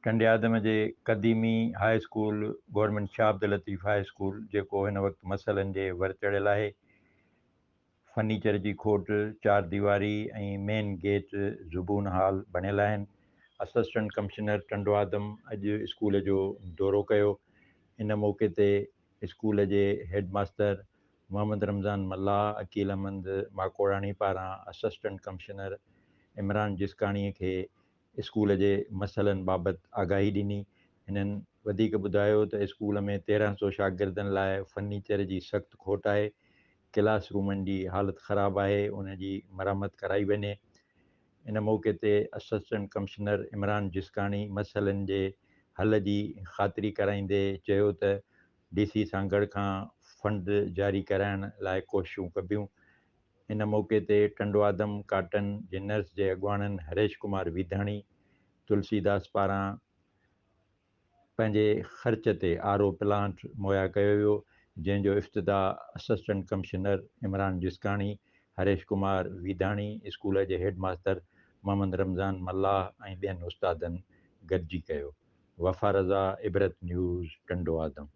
ٽنڊي آدم جي قديمي high school government Shah Abdul Latif high school جيڪو هن وقت مسئلن جي ور چڙهيل آهي. فرنيچر جي کوٽ، چار ديواري ۽ مين گيٽ زبون حال بڻيل آهن. اسسٽنٽ ڪمشنر ٽنڊوآدم اڄ اسڪول جو دورو ڪيو. ان موقعي تي اسڪول جي هيڊ ماستر محمد رمضان ملاح، عقيل احمد ماڪوڙاڻي پاران اسسٽنٽ ڪمشنر عمران جسڪاڻي کي اسڪول جي مسئلن بابت آگاهي ڏني. هنن وڌيڪ ٻڌايو ته اسڪول ۾ 13 سئو شاگردن لاء فرنيچر جي سخت کوٽ آهي، ڪلاس رومن جي حالت خراب آهي، ان جي مرمت ڪرائي وڃي. ان موقعي تي اسسٽنٽ ڪمشنر عمران جسڪاڻي مسئلن جي حل جي خاطري ڪرائيندي چيو ته ڊي سي سانگهڙ کان فنڊ جاري ڪرائڻ لاء ڪوششون ڪبيون. ان موقعي تي ٽنڊوآدم ڪاٽن جنرز جي اڳواڻن هريش ڪمار ويڌاڻي، تلسي داس پاران پنهنجي خرچ تي آر او پلانٽ مهيا ڪيو ويو، جنهن جو افتتاح assistant commissioner Imran Jiskani, Harish Kumar Vedhani, school جي هيڊ ماستر محمد رمضان ملاح ۽ ٻين استادن گڏجي ڪيو. وفا رضا، عبرت نيوز، ٽنڊوآدم.